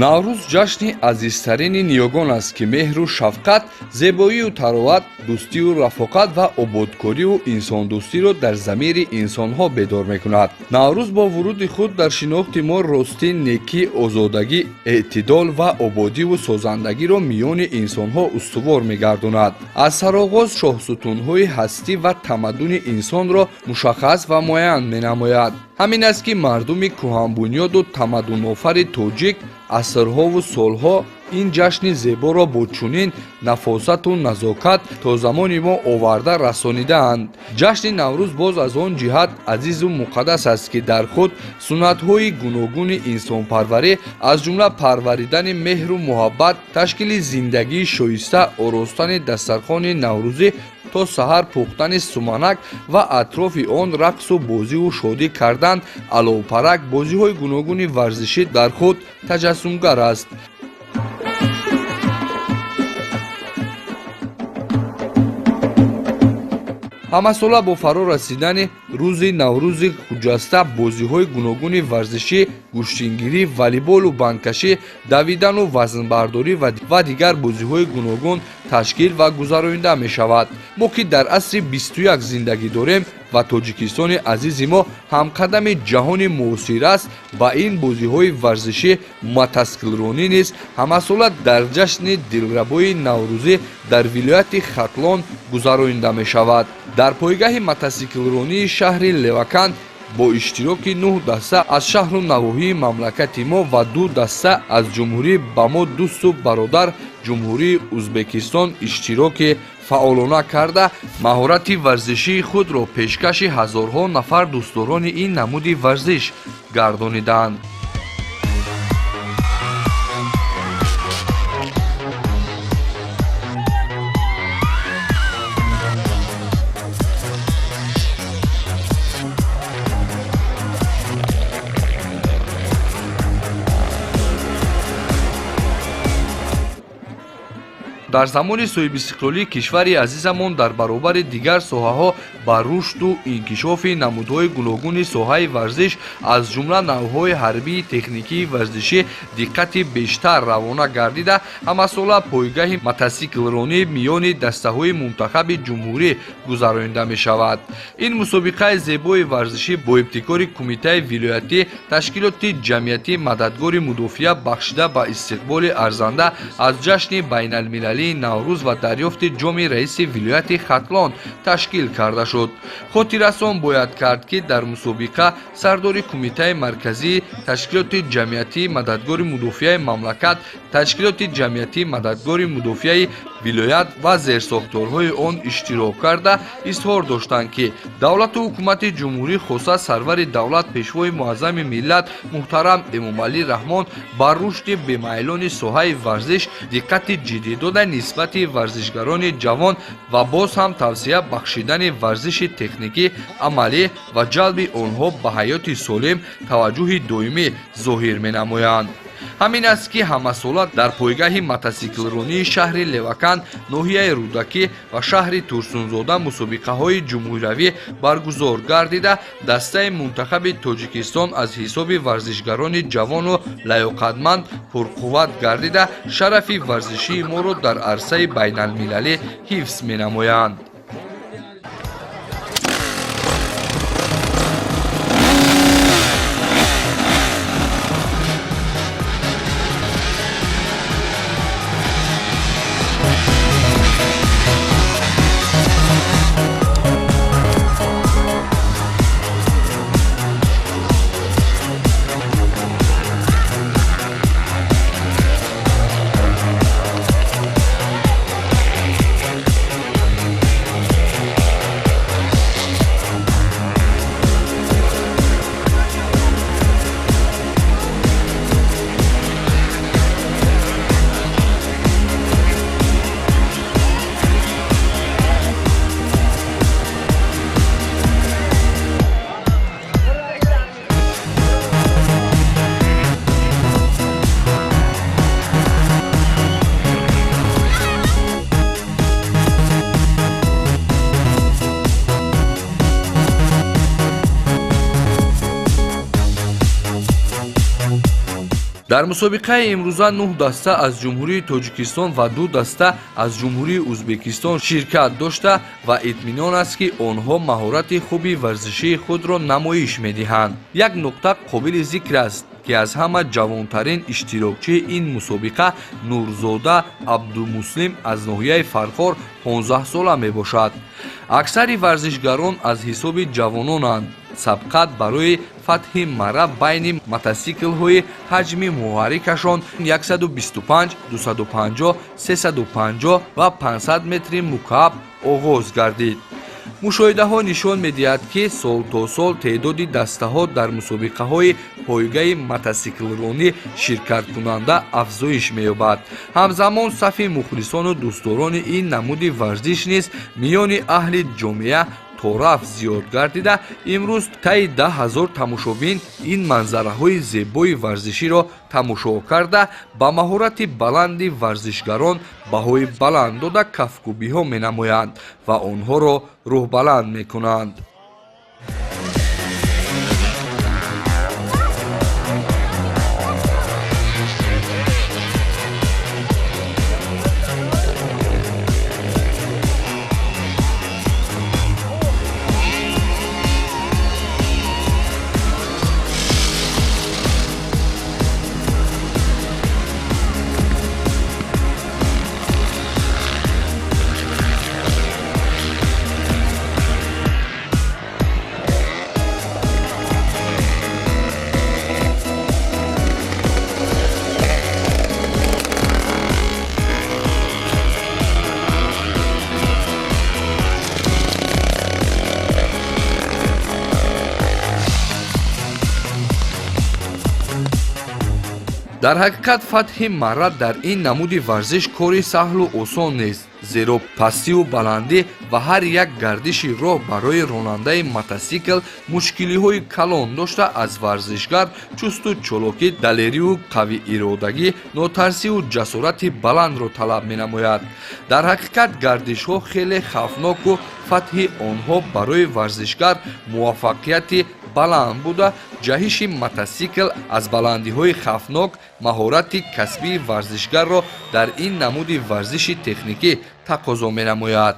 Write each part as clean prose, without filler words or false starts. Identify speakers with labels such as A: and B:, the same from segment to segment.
A: Наврӯз ҷашни азизтарини ниёгон аст, ки меҳру шафқат, зебоию тароват, дӯстию рафоқат ва ободкорию инсондӯстиро дар замири инсонҳо бедор мекунад. Наврӯз бо вуруди худ дар шинохти мо ростӣ, некӣ, озодагӣ, эътидол ва ободиву созандагиро миёни инсонҳо устувор мегардонад. Аз сароғоз шоҳсутунҳои ҳастӣ ва тамаддуни инсонро мушаххас ва муайян менамояд. Ҳамин аст, ки мардуми кӯҳанбунёду тамаддунофари тоҷик асрҳову солҳо ин ҷашни зеборо бо чунин нафосату назокат то замони мо оварда расонидаанд. Ҷашни Наврӯз боз аз он ҷиҳат азизу муқаддас аст, ки дар худ суннатҳои гуногуни инсонпарварӣ, аз ҷумла парваридани меҳру муҳаббат, ташкили зиндагии шоиста, оростани дастархони наврӯзӣ, то саҳар пухтани суманак ва атрофи он рақсу бозиву шодӣ кардан, аловпарак, бозиҳои гуногуни варзишӣ дар худ таҷассумгар аст. Ҳамасола бо фаро расидани рӯзи Наврӯзи хуҷаста бозиҳои гуногуни варзишӣ, гӯштингирӣ, волейболу бандкашӣ, давидану вазнбардорӣ ва дигар бозиҳои гуногун ташкил ва гузаронида мешавад. Мо ки дар асри 21 зиндагӣ дорем ва Тоҷикистони азизи мо ҳамқадами ҷаҳони муосир аст, ба ин бозиҳои варзишӣ мотосиклронӣ низ ҳамасола дар ҷашни дилрабои наврӯзӣ дар вилояти Хатлон гузаронида мешавад. Дар пойгаҳи мотосиклронии шаҳри Леваканд бо иштироки нӯҳ даста аз шаҳру навоҳии мамлакати мо ва ду даста аз ҷумҳурӣ ба мо дӯсту бародар, Ҷумҳурии Узбекистон, иштироки фаъолона карда, маҳорати варзишии худро пешкаши ҳазорҳо нафар дӯстдорони ин намуди варзиш гардониданд. Дар замони соҳибистиқлолии кишвари азизамон дар баробари дигар соҳаҳо ба рушду инкишофи намудҳои гуногуни соҳаи варзиш, аз ҷумла навъҳои ҳарбии техникии варзишӣ, диққати бештар равона гардида, ҳамасола пойгаҳи мотосиклронӣ миёни дастаҳои мунтахаби ҷумҳурӣ гузаронида мешавад. Ин мусобиқаи зебои варзишӣ бо ибтикори Кумитаи вилоятӣ Ташкилоти ҷамъиятии Мададгори мудофиа бахшида ба истиқболи арзанда аз ҷашни байналмилалии Наврӯз ва дарёфти ҷоми раиси вилояти Хатлон ташкил карда шуд. Хотиррасон бояд кард, ки дар мусобиқа сардори Кумитаи марказии Ташкилоти ҷамъиятии Мададгори мудофиаи мамлакат, Ташкилоти ҷамъиятии Мададгори мудофиаи вилоят ва зерсохторҳои он иштирок карда, изҳор доштанд, ки давлату ҳукумати ҷумҳурӣ, хоса сарвари давлат, пешвои муаззами миллат муҳтарам Эмомалӣ Раҳмон ба рушди бемайлони соҳаи варзиш диққати ҷиддӣ дода, нисбати варзишгарони ҷавон ва боз ҳам тавсия бахшидани варзиши техникӣ, амалӣ ва ҷалби онҳо ба ҳаёти солим таваҷҷӯҳи доимӣ зоҳир менамоянд. Ҳамин аст, ки ҳамасола дар пойгаҳи мотосиклронии шаҳри Леваканд, ноҳияи Рӯдакӣ ва шаҳри Турсунзода мусобиқаҳои ҷумҳуриявӣ баргузор гардида, дастаи мунтахаби Тоҷикистон аз ҳисоби варзишгарони ҷавону лаёқатманд пурқувват гардида, шарафи варзишии моро дар арсаи байналмилалӣ ҳифз менамоянд. Дар мусобиқаи имрӯза нӯҳ даста аз Ҷумҳурии Тоҷикистон ва ду даста аз Ҷумҳурии Ӯзбекистон ширкат дошта ва итминон аст, ки онҳо маҳорати хуби варзишии худро намоиш медиҳанд. Як нуқта қобили зикр аст, ки аз ҳама ҷавонтарин иштирокчии ин мусобиқа Нурзода Абдумуслим аз ноҳияи Фархор 15-сола мебошад. Аксари варзишгарон аз ҳисоби ҷавононанд. Сабқат барои фатҳи марра байни мотосиклҳои ҳаҷми муҳаррикашон 125, 250, 350 ва 500 метри мукааб оғоз гардид. Мушоҳидаҳо нишон медиҳад, ки сол то сол теъдоди дастаҳо дар мусобиқаҳои пойгаи мотосиклронӣ ширкаткунанда афзоиш меёбад. Ҳамзамон сафи мухлисону дӯстдорони ин намуди варзиш низ миёни аҳли ҷомеа торафт зиёд гардида, имрӯз таи 10 000 тамошобин ин манзараҳои зебои варзиширо тамошо карда, ба маҳорати баланди варзишгарон баҳои баланд дода, кафкӯбиҳо менамоянд ва онҳоро рӯҳбаланд мекунанд. Дар ҳақиқат, фатҳи марра дар ин намуди варзиш кори саҳлу осон нест, зеро пастиву баландӣ ва ҳар як гардиши роҳ барои ронандаи мотосикл мушкилиҳои калон дошта, аз варзишгар чусту чолокӣ, далерию қавииродагӣ, нотарсиву ҷасорати баландро талаб менамояд. Дар ҳақиқат, гардишҳо хеле хавфноку фатҳи онҳо барои варзишгар муваффақияти баланд буда, ҷаҳиши мотосикл аз баландиҳои хавфнок маҳорати касбии варзишгарро дар ин намуди варзиши техникӣ тақозо менамояд.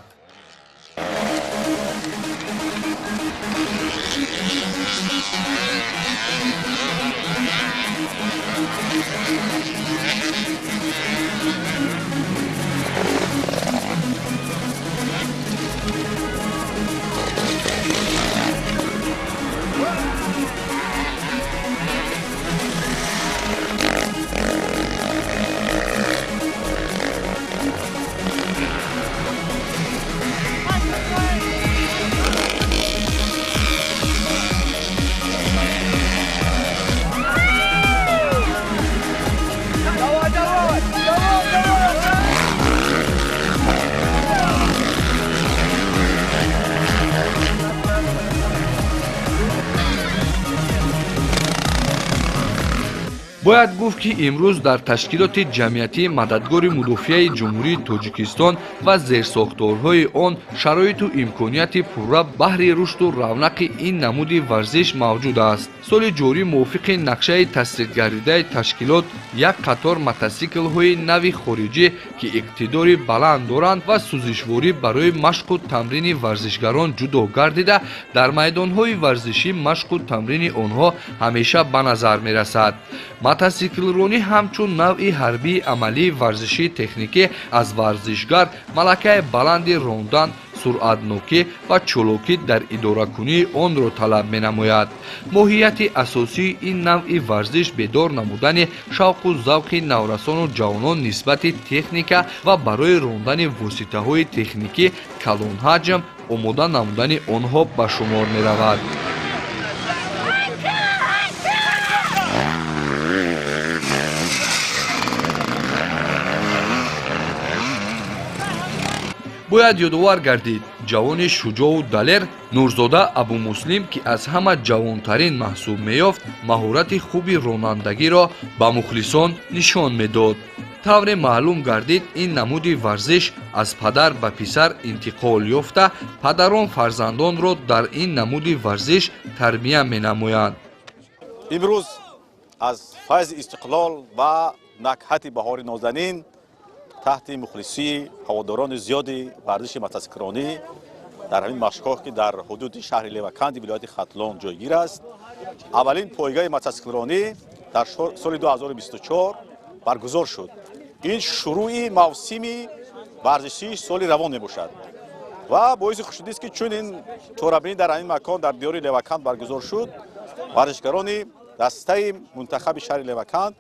A: Бояд гуфт, ки имрӯз дар ташкилоти ҷамъиятии Мададгори мудофиаи Ҷумҳурии Тоҷикистон ва зерсохторҳои он шароиту имконияти пурра баҳри рушду равнақи ин намуди варзиш мавҷуд аст. Соли ҷорӣ мувофиқи нақшаи тасдиқгардидаи ташкилот як қатор мотосиклҳои нави хориҷӣ, ки иқтидори баланд доранд ва сӯзишворӣ, барои машқу тамрини варзишгарон ҷудо гардида, дар майдонҳои варзишӣ машқу тамрини онҳо ҳамеша ба назар мерасад. Мотосиклронӣ ҳамчун навъи ҳарбии амалии варзишии техникӣ аз варзишгар малакаи баланди рондан, суръатнокӣ ва чолокӣ дар идоракунии онро талаб менамояд. Моҳияти асосии ин навъи варзиш бедор намудани шавқу завқи наврасону ҷавонон нисбати техника ва барои рондани воситаҳои техникӣ калонҳаҷм омода намудани онҳо ба шумор меравад. Бояд ёдовар гардид, ҷавони шуҷоу далер Нурзода Абумуслим, ки аз ҳама ҷавонтарин маҳсуб меёфт, маҳорати хуби ронандагиро ба мухлисон нишон медод. Тавре маълум гардид, ин намуди варзиш аз падар ба писар интиқол ёфта, падарон фарзандонро дар ин намуди варзиш тарбия менамоянд.
B: Имрӯз Аз файзи истиқлол ва накҳати баҳори нозанин таҳти мухлисии ҳаводорони зиёди варзиши мотосиклронӣ дар ҳамин машқгоҳ, ки дар ҳудуди шаҳри Леваканди вилояти Хатлон ҷойгир аст, аввалин пойгаи мотосиклронӣ дар соли 2024 баргузор шуд. Ин шурӯъи мавсими варзишии соли равон мебошад ва боиси хушнудист, ки чун ин чорабинӣ дар ҳамин макон дар диёри Леваканд баргузор шуд, варзишгарони дастаи мунтахаби шаҳри Леваканд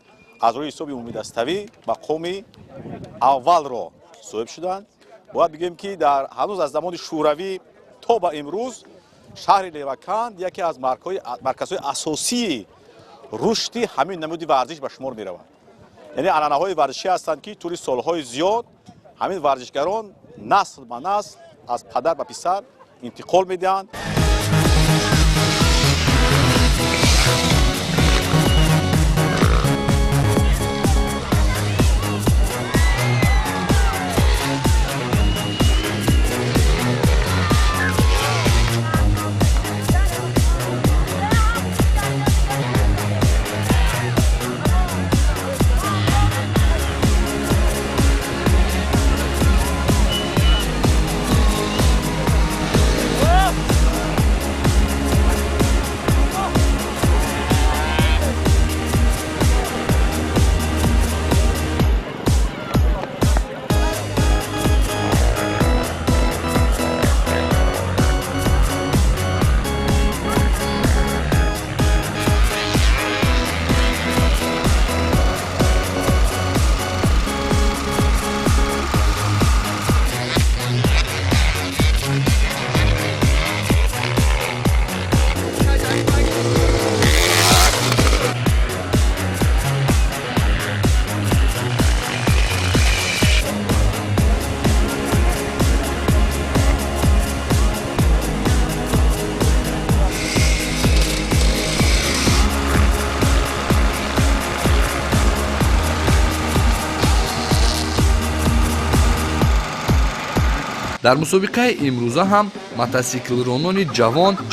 B: аз рӯи ҳисоби умумидаставӣ мақоми аввалро соҳиб шуданд. Бояд бигӯем, ки дар ҳанӯз аз замони Шӯравӣ то ба имрӯз шаҳри Леваканд яке аз марказҳои асосии рушди ҳамин намуди варзиш ба шумор меравад. Яъне анъанаҳои варзишӣ ҳастанд, ки тӯли солҳои зиёд ҳамин варзишгарон насл ба насл аз падар ба писар интиқол медиҳанд.
A: Дар мусобиқаи имрӯза ҳам мотосиклронони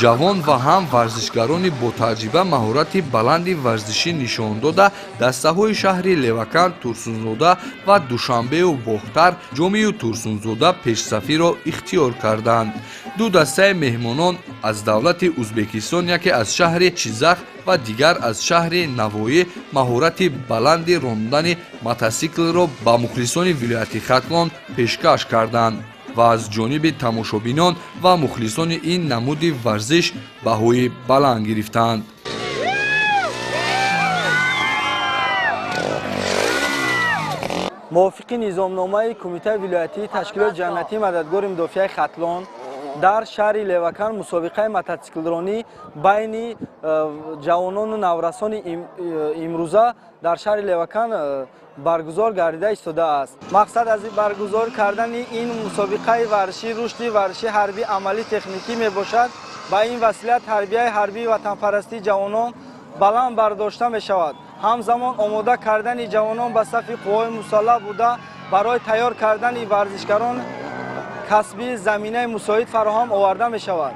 A: ҷавон ва ҳам варзишгарони ботаҷриба маҳорати баланди варзишӣ нишон дода, дастаҳои шаҳри Леваканд, Турсунзода ва Душанбею Бохтар, Ҷомию Турсунзода пешсафиро ихтиёр карданд. Ду дастаи меҳмонон аз давлати Узбекистон, яке аз шаҳри Чизах ва дигар аз шаҳри Навоӣ, маҳорати баланди рондани мотосиклро ба мухлисони вилояти Хатлон пешкаш карданд ва аз ҷониби тамошобинон ва мухлисони ин намуди варзиш баҳои баланд гирифтанд.
C: Мувофиқи низомномаи Кумитаи вилоятии Ташкилоти ҷамъиятии мададгори мудофиаи Хатлон дар шаҳри Леваканд мусобиқаи мотосиклронӣ байни ҷавонону наврасони имрӯза дар шаҳри Леваканд баргузор гардида истодааст. Мақсад аз баргузор кардани ин мусобиқаи варзишӣ рушди варзиши ҳарбӣ амалӣ техникӣ мебошад. Ба ин васила тарбияи ҳарбии ватанпарастии ҷавонон баланд бардошта мешавад. Ҳамзамон омода кардани ҷавонон ба сафи қувваҳои мусаллаҳ буда, барои тайёр кардани варзишгарон касби заминаи мусоид фароҳам оварда мешавад.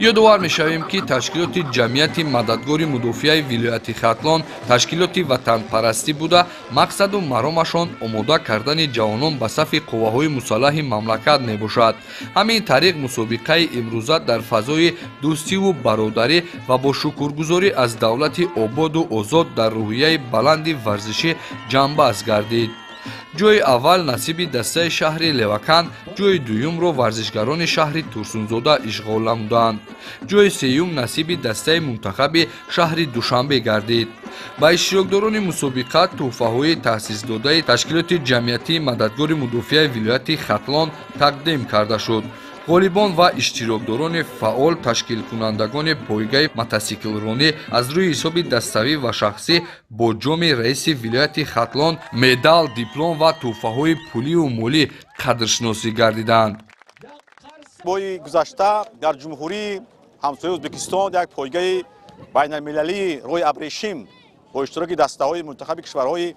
A: Ёдовар мешавем, ки ташкилоти ҷамъияти мададгори мудофиаи вилояти Хатлон ташкилоти ватанпарастӣ буда, мақсаду маромашон омода кардани ҷавонон ба сафи қувваҳои мусаллаҳи мамлакат мебошад. Ҳамин тариқ мусобиқаи имрӯза дар фазои дӯстиву бародарӣ ва бо шукргузорӣ аз давлати ободу озод дар рӯҳияи баланди варзишӣ ҷамъбаст гардид. Ҷои аввал насиби дастаи шаҳри Леваканд, ҷои дуюмро варзишгарони шаҳри Турсунзода ишғол намуданд. Ҷои сеюм насиби дастаи мунтахаби шаҳри Душанбе гардид. Ба иштирокдорони мусобиқа тӯҳфаҳои таъсисдодаи ташкилоти ҷамъиятии мададгори мудофиаи вилояти Хатлон тақдим карда шуд. Ғолибон ва иштирокдорони фаъол, ташкилкунандагони пойгаи мотосиклронӣ аз рӯи ҳисоби даставӣ ва шахсӣ бо ҷоми раиси вилояти Хатлон, медал, диплом ва тӯҳфаҳои пулию молӣ қадршиносӣ гардиданд.
B: Моҳи гузашта дар ҷумҳурии ҳамсояи Ӯзбекистон як пойгаи байналмилалии роҳи абрешим бо иштироки дастаҳои мунтахаби кишварҳои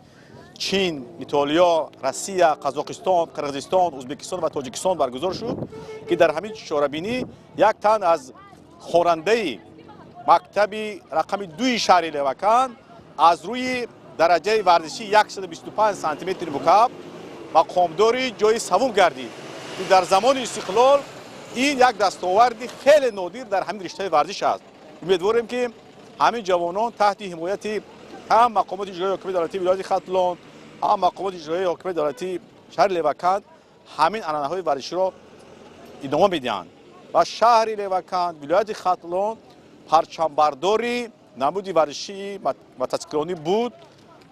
B: Чин, Итолиё, Россия, Қазоқистон, Қирғизистон, Ӯзбекистон ва Тоҷикистон баргузор шуд, ки дар ҳамин чорабинӣ як тан аз хонандаи мактаби рақами 2 шаҳри Леваканд аз рӯи дараҷаи варзишӣ 125 сантиметри мукааб мақомдори ҷои севум гардид, ки дар замони истиқлол ин як дастоварди хеле нодир дар ҳамин риштаи варзиш аст. Умедворем, ки ҳамин ҷавонон таҳти ҳимояти ҳам мақомоти иҷроии ҳокимияти давлатии вилояти Хатлон, ҳам мақомоти иҷроии ҳокимияти давлатии шаҳри Леваканд ҳамин анъанаҳои варзиширо идома медиҳанд ва шаҳри Леваканд, вилояти Хатлон парчамбардори намуди варзишии мотосиклронӣ буд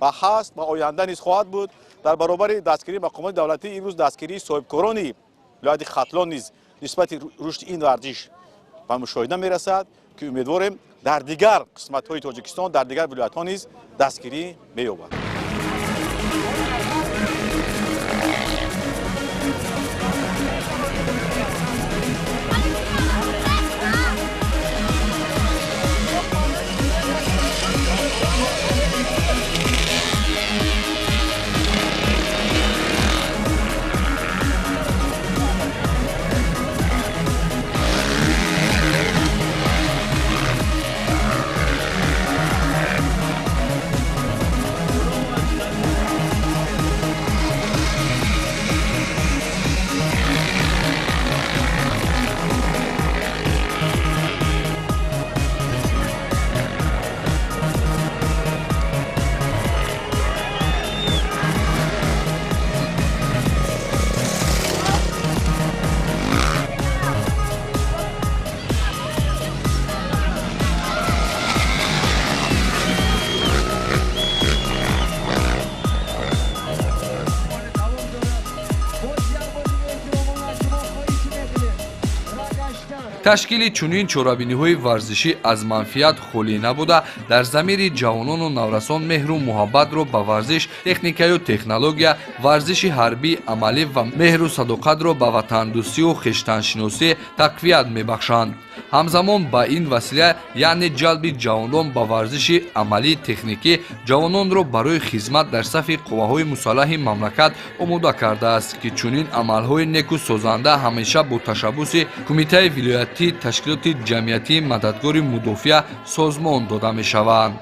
B: ва ҳаст ва оянда низ хоҳад буд. Дар баробари дастгирии мақомоти давлатӣ имрӯз дастгирии соҳибкорони вилояти Хатлон низ нисбати рушди ин варзиш ба мушоҳида мерасад, ки умедворем дар дигар қисматҳои Тоҷикистон, дар дигар вилоятҳо низ дастгирӣ меёбад.
A: Ташкили чунин чорабиниҳои варзишӣ аз манфиат холӣ набуда, дар замири ҷавонону наврасон меҳру муҳаббатро ба варзиш, техникаю технология, варзиши ҳарбӣ, амалӣ ва меҳру садоқатро ба ватандӯстию хештаншиносӣ тақвият мебахшанд. Ҳамзамон ба ин васила, яъне ҷалби ҷавонон ба варзиши амалии техникӣ, ҷавононро барои хизмат дар сафи қувваҳои мусаллаҳи мамлакат омода кардааст, ки чунин амалҳои неку созанда ҳамеша бо ташаббуси Кумитаи вилоятии ташкилоти ҷамъиятии мададгори мудофиа созмон дода мешаванд.